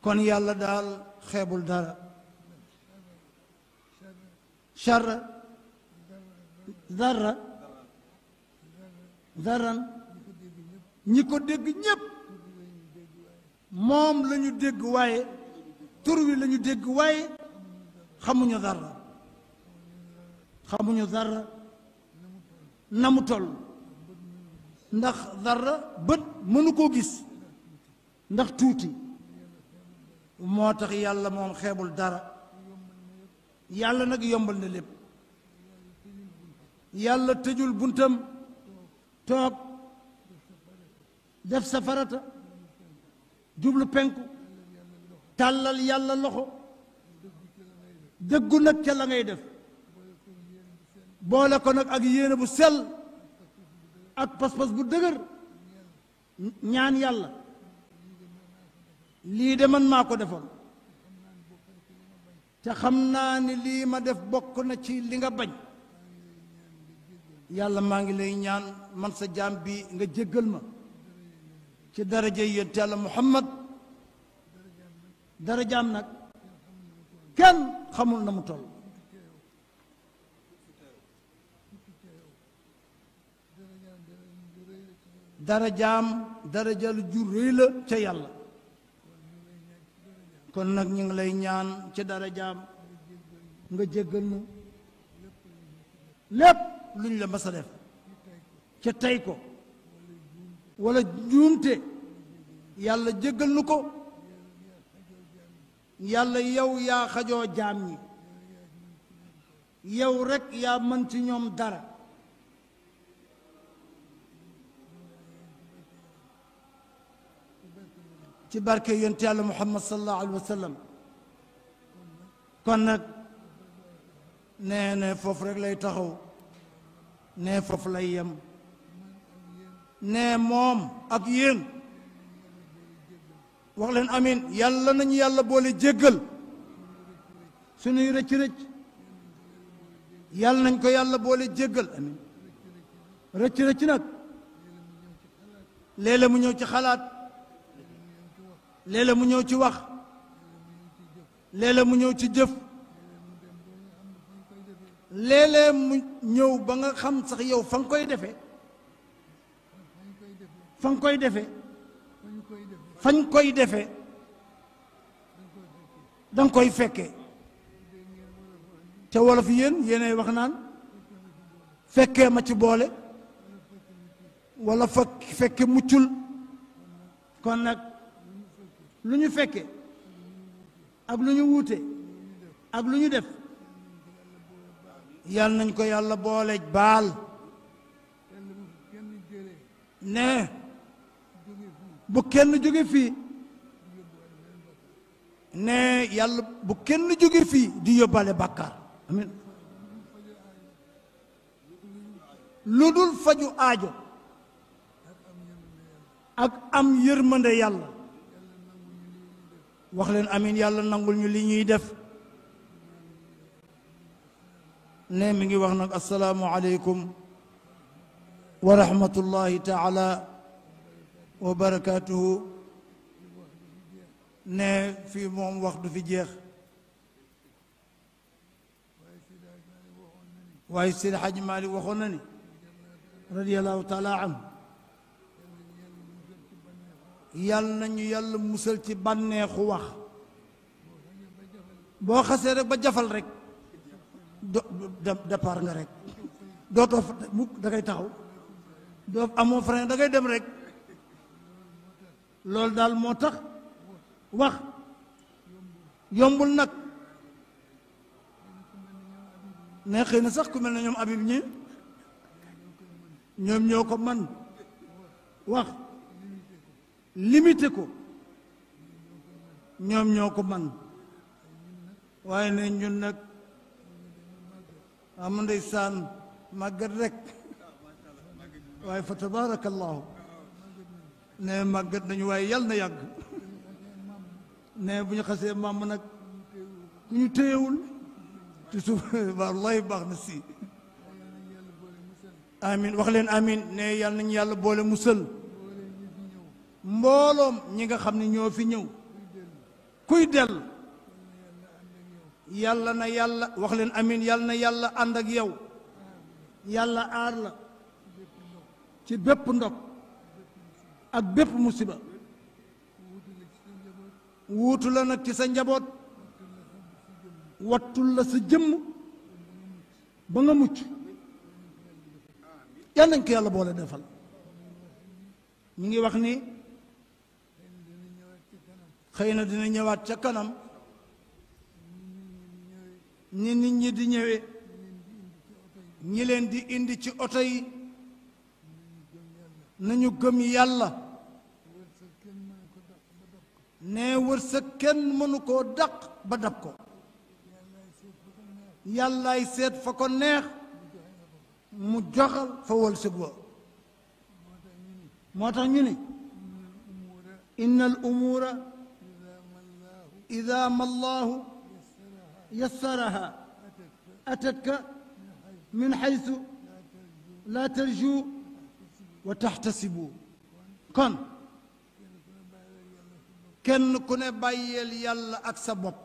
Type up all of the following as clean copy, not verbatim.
kon yàlla daal xeebul dara charra dara daran ñi ko dégg ñépp moom la ñu dégg waaye tur wi la ñu dégg waaye xamuñu dara xamuñu dara na mu toll ndax dara bët mënu koo gis ndax tuuti moo tax yàlla moom xeebul dara yàlla nag yombal na lépp yàlla tëjul buntam toog def sa farata jublu penku tàllal yàlla loxo dëggu nag ca la ngay def boole ko nag ak yéene bu sell ak pas-pas bu dëgër ñaan yàlla lii de man maa ko defoon te xam naa ni lii ma def bokk na ci li nga bañ yàlla maa ngi lay ñaan man sa jaam bi nga jéggal ma ci daraja yonent yàlla Muhammad darajaam nag kenn xamul na mu toll darajaam daraja lu ju rëy la ca yàlla kon nag ñu ngi lay ñaan ci darajaam nga jéggal nu lépp luñ la mas a def ca tey ko wala juumte yàlla jéggal nu ko yàlla yow yaa xajoo jaam ñi yow rekk yaa mën ci ñoom dara ci barke yonent yàlla Muhammad sallallahu alayhi wa sallam kon nag nee ne foofu rek lay taxaw nee foofu lay yem nee moom ak yéen wax leen amin yàlla nañu yàlla boole jéggal suñuy rëcc-rëcc yàlla nañ ko yàlla boole jéggal amin rëcc-rëcc nag léeg-léeg mu ñëw ci xalaat léeg-léeg mu ñëw ci wax léeg-léeg mu ñëw ci jëf léeg-léeg mu ñëw ba nga xam sax yow fa nga koy defee fa nga koy defee fañ koy defee danga koy fekkee te wolof yéen yéenay wax naan fekkee ma ci boole wala fekke muccul kon nag lu ñu fekke ak lu ñu wuute ak lu ñu def yal nañ ko yàlla boole baal ne bu kenn jóge fii ne yàlla bu kenn jóge fii di yóbbaale bàkkaar amin lu dul faju aajo ak am yërmande yàlla wax leen amin yàlla nangul ñu li ñuy def ne mi ngi wax nag assalaamu aleykum wa rahmatullahi taala wa barakaatuhu ne fii moom wax du fi jeex waaye Seydi Hadji Malick waxoon na ni radiyallahu taala anhu yàlla nañu yàlla musal ci bànneexu wax boo xasee rek ba jafal rek départ nga rek dootoo mukk da ngay taxaw doo amoo frein da ngay dem rek loolu daal moo tax wax yombul nag ne xëy na sax ku mel ne ñoom Habib ñi ñoom ñoo ko man wax limité ko ñoom ñoo ko man waaye ne ñun nag am ndeysaan màggat rek waaye fa tabarakallahu ne màggat nañu waaye yàlla na yàgg ne bu ñu xasee maam nag ku ñu téyewul ci suuf wallahi baax na si amin wax leen amin ne yàlla nañu yàlla boole musal mbooloom ñi nga xam ne ñoo fi ñëw kuy dellu yàlla na yàlla wax leen amin yàlla na yàlla ànd ak yow yàlla aar la ci bépp ndog ak bépp musiba wuutu la nag ci sa njaboot wattul la sa jëmm ba nga mucc yal nañ ko yàlla boole defal ñu ngi wax ni xëy na dina ñëwaat ca kanam ñi nit ñi di ñëwee ñi leen di indi ci oto yi nañu gëm yàlla ne wërsëg kenn mënu koo dàq ba dab ko yàllaay seet fa ko neex mu joxal fa wërsëg wa moo tax ñu ni inna al umuura ida ma allahu yassaraha atatka min xaysu laa tarju wa taxtasibu kon kenn ku ne bàyyeel yàlla ak sa bopp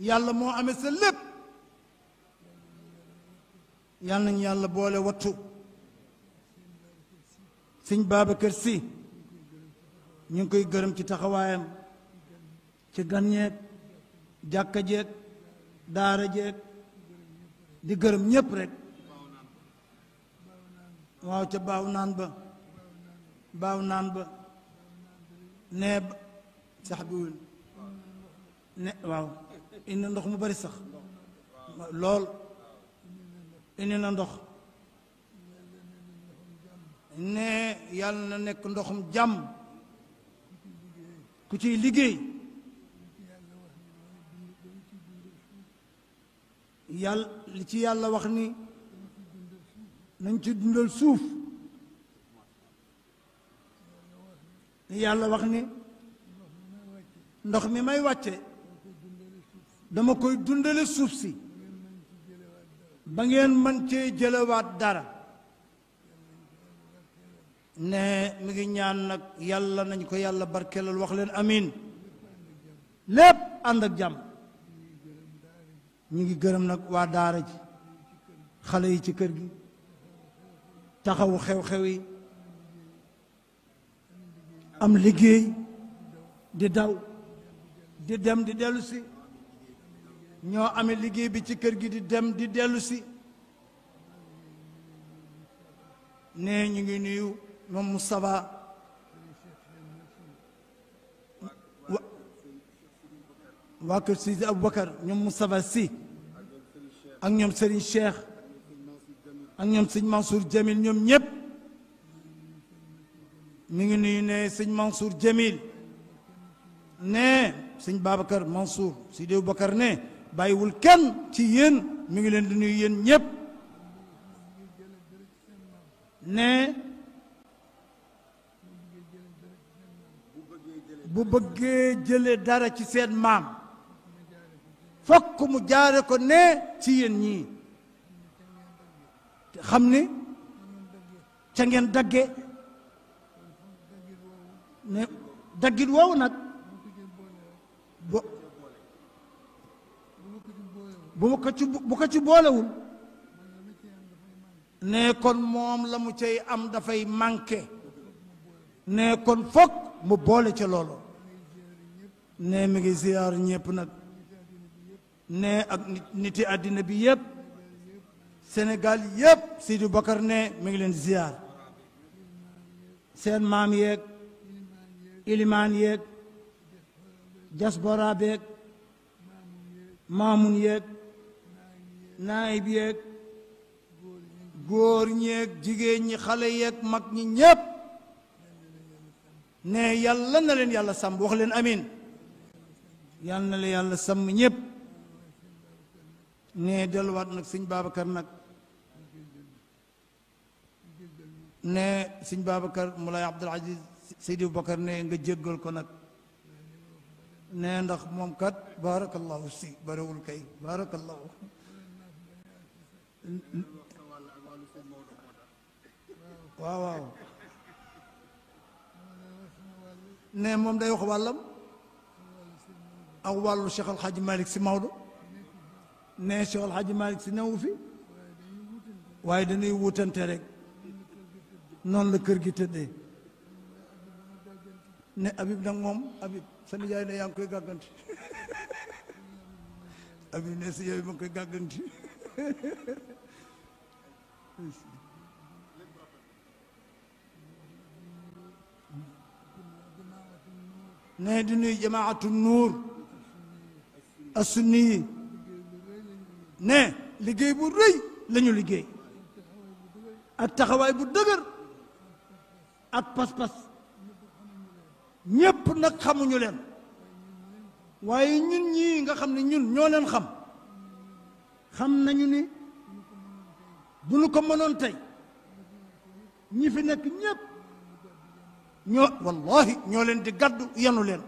yàlla moo amee sa lépp yàlla nañu yàlla boole wattu sëñ Babacar Sy ñu ngi koy gërëm ci taxawaayam ci gan ñeeg jàkka jeeg daara jeeg di gërëm ñépp rek waaw ca baaw naan ba nee sax biwul ne waaw indi ndox mu bari sax lool indi na ndox ne yàlla na nekk ndoxum jàmm ku ciy liggéey yàlla li ci yàlla wax ni nañ ci dundal suuf yàlla wax ni ndox mi may wàcce dama koy dundale suuf si ba ngeen mën cee jëlewaat dara ne mi ngi ñaan nag yàlla nañ ko yàlla barkeelal wax leen amin lépp ànd ak jàmm ñu ngi gërëm nag waa daara ji xale yi ci kër gi taxawu xew-xew yi am liggéey di daw di dem di dellu si ñoo amee liggéey bi ci kër gi di dem di dellu si ne ñu ngi nuyu moom Moustapha waa kër Sidi Aboubacar ñoom Moustapha Sy ak ñoom Serigne Cheikh ak ñoom sëñ Mansour Jamil ñoom ñëpp mi ngi nuyu ne sëñ Mansour Jamil ne sëñ Babacar Mansour Sidi Aboubacar ne bàyyiwul kenn ci yéen mi ngi leen di nuyu yéen ñëpp ne bu bëggee jële dara ci seen maam fokk mu jaare ko ne ci yéen ñii xam ni ca ngeen dagge ne daggit woowu nag bu ko ci boolewul ne kon moom la mu cay am dafay manqué ne kon fokk mu boole ca loolu ne mi ngi ziyaar ñépp nag ne ak niti àddina bi yépp Sénégal yépp Sidi Bakar ne mi ngi leen ziyaar seen maam yeeg ilimaan yeeg diaspora beeg maamun yeeg naayib yeeg góor ñeeg jigéen ñi xale yeeg mag ñi ñépp ne yàlla na leen yàlla sàmm wax leen amin yàlla na leen yàlla sàmm ñépp ne delluwaat nag sëñ Babacar nag ne sëñ Babacar Moulay Abdoul Aziz Seydi Bakar ne nga jéggal ko nag ne ndax moom kat barakallahu si barewul kay barakallahu waaw waaw ne moom day wax wàllam ak wàllu Cheikh Al Hadj Malick si Maodo ne Cheikh Al Hadj Malick si newu fi waaye dañuy wutante rek noonu la kër gi tëddee ne Habib nag moom Habib sa nijaay ne yaa ngi koy gàgganti Habib ne si yooyu ma ngi koy gàgganti ne di nuy jamaatu nuur as-sunni yi ne liggéey bu rëy lañu liggéey ak taxawaay bu dëgër ak pas-pas ñépp nag xamuñu leen waaye ñun ñii nga xam ne ñun ñoo leen xam nañu ni bu ñu ko mënoon tey ñi fi nekk ñépp wallahi ñoo leen di gàddu yenu leen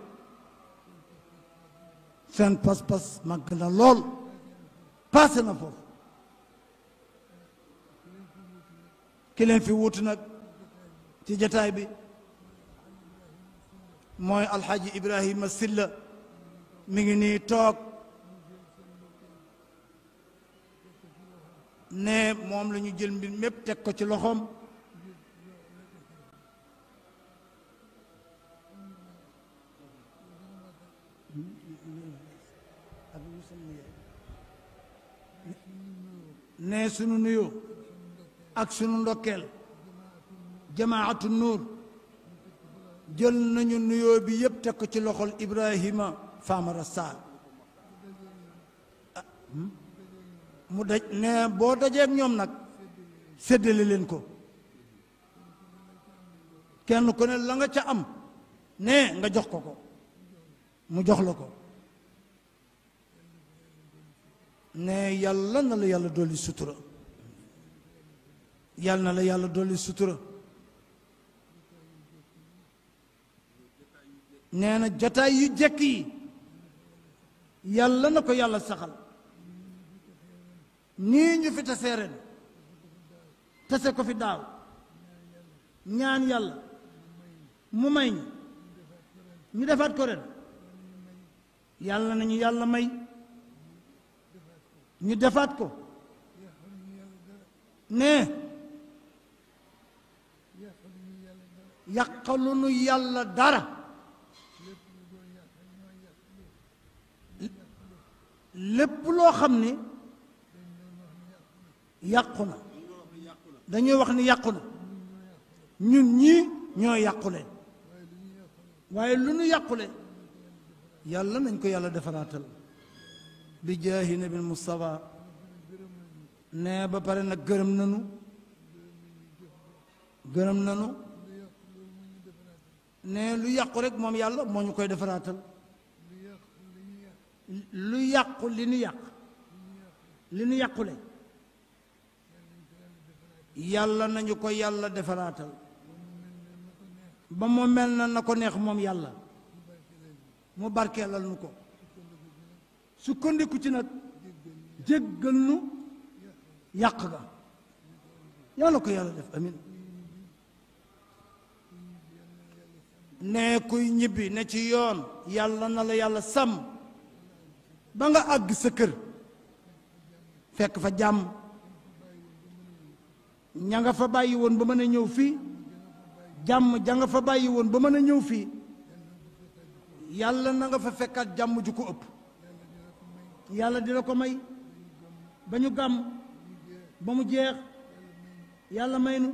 seen pas-pas màgg na lool passé na foofu ki leen fi wuutu nag ci jataay bi mooy alxaaji Ibrahima Silla mi ngi nii toog ne moom la ñu jël mbir mépp teg ko ci loxoom ne sunu nuyoo ak sunu ndokkeel jamaatu nuur jël nañu nuyoo bi yëpp teg ko ci loxol Ibrahima Famara Sall mu daj ne boo dajeeg ñoom nag séddale leen ko kenn ku ne la nga ca am ne nga jox ko mu jox la ko ne yàlla na la yàlla dolli sutura yàlla na la yàlla dolli sutura nee na jotaay yu jekk yi yàlla na ko yàlla saxal nii ñu fi tasee ren tase ko fi daaw ñaan yàlla mu may ñu defaat ko ren yàlla nañu yàlla may ñu defaat ko ne yàqalunu yàlla dara lépp loo xam ni yàqu na dañuy wax ni yàqu na ñun ñii ñoo yàqule waaye lu ñu yàqule yàlla nañ ko yàlla defaraatal bi jaahi nabil Mustafa ne ba pare nag gërëm nanu ne lu yàqu rek moom yàlla moo ñu koy defaraatal lu yàqu li nu yàqule yàlla nañu ko yàlla defaraatal ba mu mel na ko neex moom yàlla mu barkeelal nu ko sukkandiku ci nag jéggal nu yàq ga yàlla ko yàlla def amin ne kuy ñibbi ne ci yoon yàlla na la yàlla sàmm ba nga àgg sa kër fekk fa jàmm ña nga fa bàyyi woon ba mën a ñëw fii jàmm ja nga fa bàyyi woon ba mën a ñëw fii yàlla na nga fa fekkaat jàmm ju ko ëpp yàlla dina ko may ba ñu gàmm ba mu jeex yàlla may nu